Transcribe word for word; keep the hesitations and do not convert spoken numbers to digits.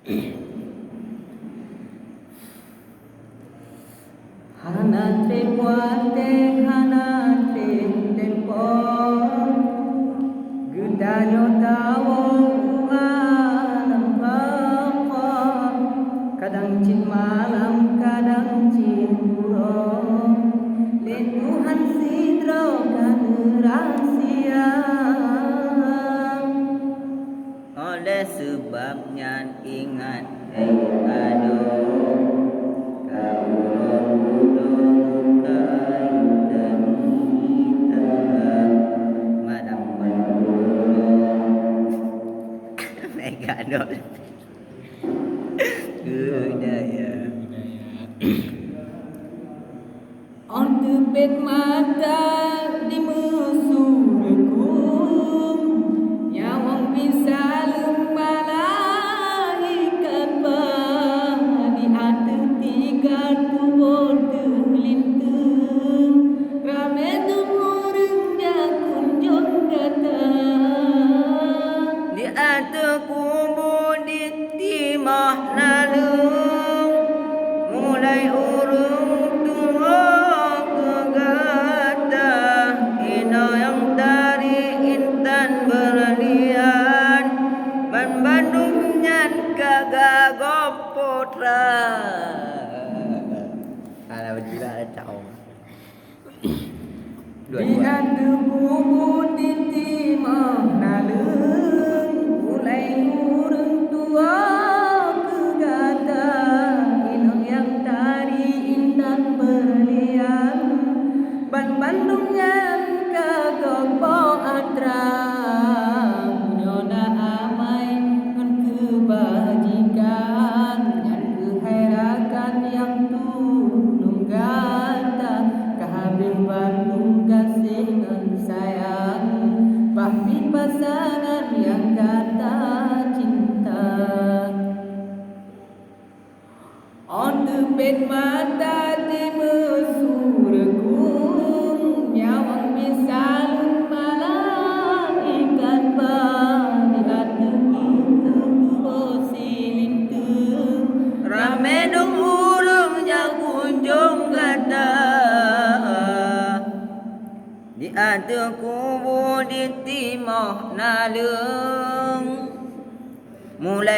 Hana treb watée, hana treb teumpo, geutanyoe tawoe u alam baka. Kadang cit malam, kadang cit uroe, lé Tuhan sidroe ka neurahsia. Oleh seubab nyan ingat, hai adoe, ka uroe-uroe ka teumita malam ban uroe. Hai adoe. Budaya. Óh teupet mata dimeusu reukung, nyawöng bisa leuem malaikat ba, di ateueh tiga tuboh teuh linteung, ramé dum ureuëng jak kunjong gata. Di ateueh kubu di timoh naleueng, mulai ureuëng tuha keu gata, inong tari intan beurlian, banmandum nyan ka gagob putra. Alah, beutôi lah, tahu. Di ateueh kubu di timoh naleueng, mulai ureuëng tuha keu gata, inong nyang tari intan beurlian, banmandum nyan ka gob atra. Meunyoe na amai ngon keubajikan, nyan keuh hai rakan nyang tulông gata, ka habéh bandum gaséh ngon sayang, bah pih pasangan nyang gata cinta. Óh teupet mata dimeusu reukung, nyawöng bisa leuem malaikat ba, di ateueh kubu tuboh silinteung, ramé dum ureuëng jak kunjong gata. Di ateueh kubu di timoh naleueng, mulai